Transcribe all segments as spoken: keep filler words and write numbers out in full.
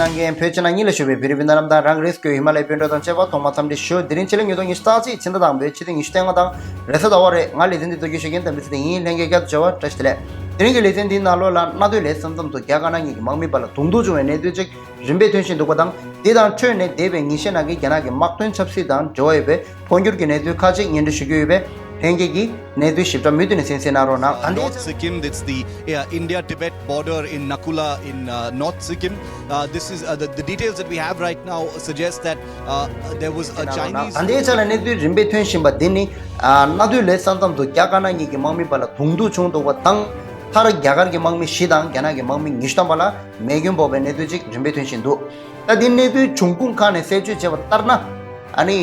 ལྷན་རྒྱས་བོད་ཕྱི་ནང་གཉིས་ལ་བཞུགས་པའི་བོད་རིགས་སྤུན་ཟླ་རྣམས་དང་། རང་རེ་སྐྱོ་ཧི་མ་ལ་ཡའི་སྤུན་གྲོགས་དང་བཅས་པ་ཐོག་མར་འཚམས་འདྲི་ཞུ། དེ་རིང་ཕྱི་ལོ་ཉིས་སྟོང་ཉི་ཤུ་རྩ་གཅིག་ཕྱི་ཟླ་དང་པོའི་ཕྱི་ཚེས་ཉི་ཤུ་རྩ་ལྔ་དང་རེས་གཟའ་ཟླ་བ་རེད། ང་ལེ་ཚན་འདི་གཙོ་སྐྱོང་བྱེད་མཁན་འདམ་རྩེ་ཡིན། ལྷན་རྒྱས་བསྐྱར་དུ་མཇལ་བར་བཀྲ་ཤིས་བདེ་ལེགས། དེ་རིང་གི་ལེ་ཚན་འདིའི་ནང་ལོགས་ལ་གནའ་དུས་ལས་ས་མཚམས་སུ་རྒྱ་དཀར་ནག་གཉིས་ཀྱི་དམག་མི་བར་ལ་གདོང་ཐུག་བྱུང་བའི་གནས་ཚུལ་གཅིག་རིམ་པས་ཐོན་བཞིན་འདུག་པ་དང་། དེ་དང་འཕྲོས་ནས་འདས་པའི་ཉིན་ཤས་ནང་གི་རྒྱ་ནག་གི་དམག་དོན་ཆབ་སྲིད་དང་འབྲེལ་བ་ཡོད་པའི་འཕོ་འགྱུར་གྱི་གནས་ཚུལ་ཁག་ཅིག་སྙན་སྒྲོན་ཞུ་རྒྱུ་ཡོད་པས། ལྷན་རྒྱས་ཀྱིས་གནས་ཚུལ་ཞིབ་ཕྲ་མུ་མཐུད་ནས་གསན་གཟིགས་གནང་རོགས་གནང་། ད་ལྟའི North Sikkim, it's the, yeah, India-Tibet border in Nakula in, uh, North Sikkim. Uh, this is, uh, the, the details that we have right now suggest that, uh, there was a Chinese ད་ལྟའི་ཆ་ལ་གནས་ཚུལ་རིམ་པས་ཐོན་བཞིན་པ་འདི་ནི། ཨ། གནའ་དུས་ལས་ས་མཚམས་སུ་རྒྱ་དཀར་ནག་གཉིས་ཀྱི་དམག་མི་བར་ལ་གདོང་ཐུག་བྱུང་འདུག་པ་དང་། མཐར་རྒྱ་གར་གྱི་དམག་མི་བཞི་དང་རྒྱ་ནག་གི་དམག་མི་ཉི་ཤུ་ཐམ་པ་ལ་རྨས་སྐྱོན་ཕོག་པའི་གནས་ཚུལ་ཅིག་རིམ་པས་ཐོན་བཞིན་འདུག་ད་འདི་གནས་ཚུལ་འབྱུང་ཁུངས་ཁག་ནས་གསལ་བརྗོད་བྱས་པ་ལྟར་ན། ཨ་ནི་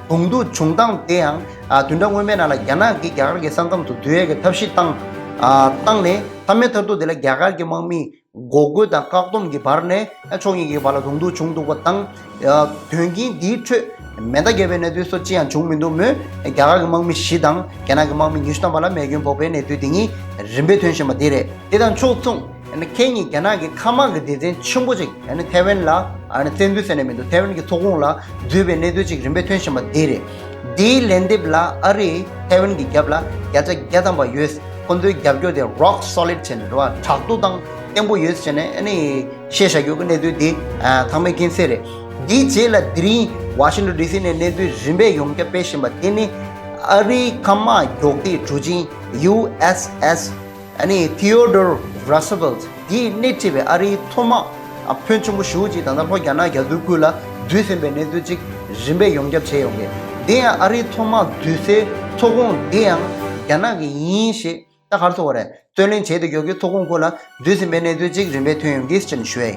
གདོང་ཐུག་བྱུང་སྟངས་དེ་ཡང་། ཨ། བདུན་ཕྲག་སྔོན་མའི་ནང་ལ་རྒྱ་ནག་གིས་རྒྱ་གར་གྱི་ས་མཚམས་སུ་བསྡུ་ཡས་ཀྱི་ཐབས་ཤེས་བཏང་། ཨ། བཏང་ནས་མཐའ་མའི་མཐར་ཐུག་དེ་ལ་རྒྱ་གར་གྱི་དམག་མིས་འགོག་རྒོལ་དང་བཀག་སྡོམ་གྱི་བར་ནས། ཨ། ཕྱོགས་གཉིས་ཀྱི་བར་ལ་གདོང་ཐུག་བྱུང་འདུག་པ་དང་། ཨ། དོན་རྐྱེན་འདིའི་ཁྲོད་མེ་མདའ་བརྒྱབ་པའི་གནས་ཚུལ་སོགས་ཅི་ཡང་བྱུང་མི་འདུག་མོད། རྒྱ་གར་གྱི་དམག་མི་བཞི་དང་རྒྱ་ནག་གི་དམག་མི་ཉི་ཤུ་ཐམ་པ་ལ་རྨས་སྐྱོན་ཕོག་པའི་གནས་ཚུལ་དེ་གཉིས་རིམ་པས་ཐོན་བཞིན་པ་འདི་རེད། དེ་དང་ཕྱོགས་མཚུངས། ཨ་ནི་ཁེ་ཉིན་རྒྱ་ནག་གི་མཁའ་དམག་གི་སྡེ་ཚན་ཆེན་པོ་ཅིག་ཨ་ནི་ཐའེ་ཝན་ལ། ཨ་ནི་བཙན་འཛུལ་ཟེར་ནས་མི་འདུག་ཐའེ་ཝན་གྱི་མཚོ་ཁོངས་ལ་འཛུལ་བའི་གནས་ཚུལ་ཅིག་རིམ་པས་ཐོན་བཞིན་པ་འདི་རེད། འདིའི་ལན་འདེབས་ལ་ཨ་རིས་ཐའེ་ཝན་གྱི་རྒྱབ་ལ་བརྒྱ་ཆ་བརྒྱ་ཐམ་པ་ཡོད། ཁོ་ཚོའི་རྒྱབ་སྐྱོར་དེ་rock solid་བྱས་ནས་རེད་བ། དྲག་ཏུ་དང་བརྟན་པོ་ཡོད་ཟེར་ནས་ཨ་ནི་བཤད་བཞག་རྒྱུ་གི་གནས་ཚུལ་འདི། ཨ། ཚང་མས་མཁྱེན་གསལ་རེད། འདིའི་རྗེས་ལ་དེ་རིང་ཝ་ཤིང་ཊོན་ཌི་སི་ནས་གནས་ཚུལ་རིམ་པས་ཡོངས་ཁྱབ་སྤེལ་བཞིན་པ་དེ་ནི། ཨ་རིའི་མཁའ་དམག་མགྱོགས་སྡེའི་གྲུ་གཅིན་ཡུ་ཨེས་ཨེས། ཨ་ནི་Theodore Roosevelt འདིས་སྣེ་ཁྲིད་པའི་ཨ་རིའི་མཚོ་དམག་ཨ། ཕོན་ཆེན་པོ་ཞེ་པོ་ཅིག་ད་ལྟ་ལྷོ་རྒྱ་ནག་རྒྱ་མཚོའི་ཁུལ་ལ་འཛུལ་ཟིན་པའི་གནས་ཚུལ་ཅིག་རིམ་པས་ཡོངས་ཁྱབ་བྱས་ཡོང་གི། དེ་ཡང་ཨ་རིའི་མཚོ་དམག་འཛུལ་སའི་མཚོ་ཁོངས་དེ་ཡང་རྒྱ་ནག་གི་ཡིན་ཞེས། ད་ག་རེ་ཟེར་དགོས་རེད། རྩོད་ལེན་བྱས་ཏེ་མགྱོགས་ཀྱི་མཚོ་ཁོངས་ཁུལ་ལ་འཛུལ་ཟིན་པའི་གནས་ཚུལ་ཅིག་རིམ་པས་ཐོན་ཡོང་གི་ཟེར་ནས་ཞུ་ཡ་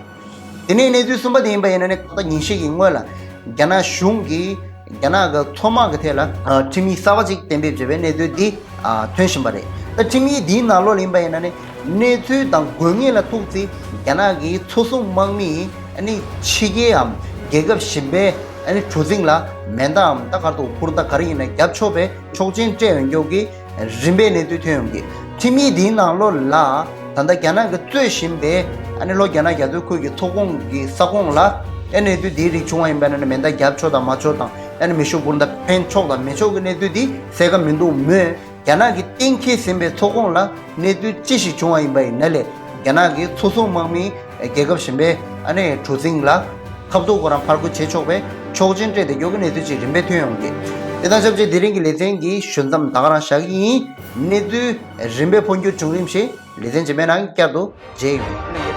ཡིན། དེ་ནས་གནས་ཚུལ་གསུམ་པ་དེ་ཡིན་པ་ཡིན་ན་ནི། ད་ཉིན་ཤས་ཀྱི་སྔོན་ལ་རྒྱ་ནག་གཞུང་གིས་རྒྱ་ནག་གི་མཚོ་དམག་གི་ཐད་ལ། ཨ། ཁྲིམས་ཡིག་གསར་པ་ཅིག་གཏན་འབེབས་བྱས་པའི་གནས་ཚུལ་འདི། ཨ། ཐོན་བཞིན་པ་རེད། ད་ཁྲིམས་ཡིག་འདིའི་ནང་ལོགས་ལ་ཡིན་པ་ཡིན་ན་ནི། གནས་ཚུལ་དང་དགོས་ངེས་ལ་ཐུག་ཚེ་རྒྱ་ནག་གི་མཚོ་སྲུང་དམག་མིས་ཨ་ནི་ཕྱི་རྒྱལ་འམ་རྒྱལ་ཁབ་གཞན་པའི་ཨ་ནི་གྲུ་གཟིངས་ལ་མེ་མདའ་འམ་ད་ག་རེ་ཟེར་དགོས། འཕུར་མདའ་ག་རེ་ཡིན་ན་བརྒྱབ་ཆོག་པའི་ཆོག་མཆན་སྤྲད་ཡོང་རྒྱུ་གི་རིམ་པས་གནས་ཚུལ་ཐོན་ཡོང་གི། ཁྲིམས་ཡིག་འདིའི་ནང་ལོགས་ལ་ད་ལྟ་རྒྱ་ནག་གིས་རྩོད་བཞིན་པའི་ཨ་ནི་ལྷོ་རྒྱ་ནག་རྒྱ་མཚོའི་ཁུལ་གྱི་མཚོ་ཁོངས་ཀྱི་ས་ཁོངས་ལ་ཨ་ནི་གནས་ཚུལ་འདིའི་རིགས་བྱུང་བ་ཡིན་པ་ཡིན་ན་ནི། མེ་མདའ་བརྒྱབ་ཆོག་དང་མ་ཆོག་དང་། ཨ་ནི་མེ་ཤུགས་འཕུར་མདའ་འཕེན་ཆོག་དང་མི་ཆོག་གི་གནས་ཚུལ་འདི་གསལ་ཁ་མི་འདུག་མོད། རྒྱ་ནག་གིས་གཏན་འཁེལ་ཟིན་པའི་མཚོ་ཁོངས་ལ་གནས་ཚུལ་ཅི་ཞིག་བྱུང་བ་ཡིན་པ་ཡིན་ན་ལས། རྒྱ་ནག་གི་མཚོ་སྲུང་དམག་མིས་རྒྱལ་ཁབ་གཞན་པའི་ཨ་ནི་གྲུ་གཟིངས་ལ་ཁ་ཐུག་ཁོ་རང་ཕར་རྒོལ་བྱེད་ཆོག་པའི་ཆོག་མཆན་སྤྲད་དེ་མགྱོགས་ཀྱི་གནས་ཚུལ་ཅིག་རིམ་པས་ཐོན་ཡོང་གི། དེ་དང་ཆབས་ཅིག་དེ་རིང་གི་ལེ་ཚན་གྱི་ཞུ་མཚམས་ད་ག་རང་བཞག་གི་ཡིན། གནས་ཚུལ་རིམ་པས་འཕོ་འགྱུར་བྱུང་རིམ་བཞིན་ལེ་ཚན་རྗེས་མའི་ནང་བསྐྱར་དུ་མཇལ་ཡོང་།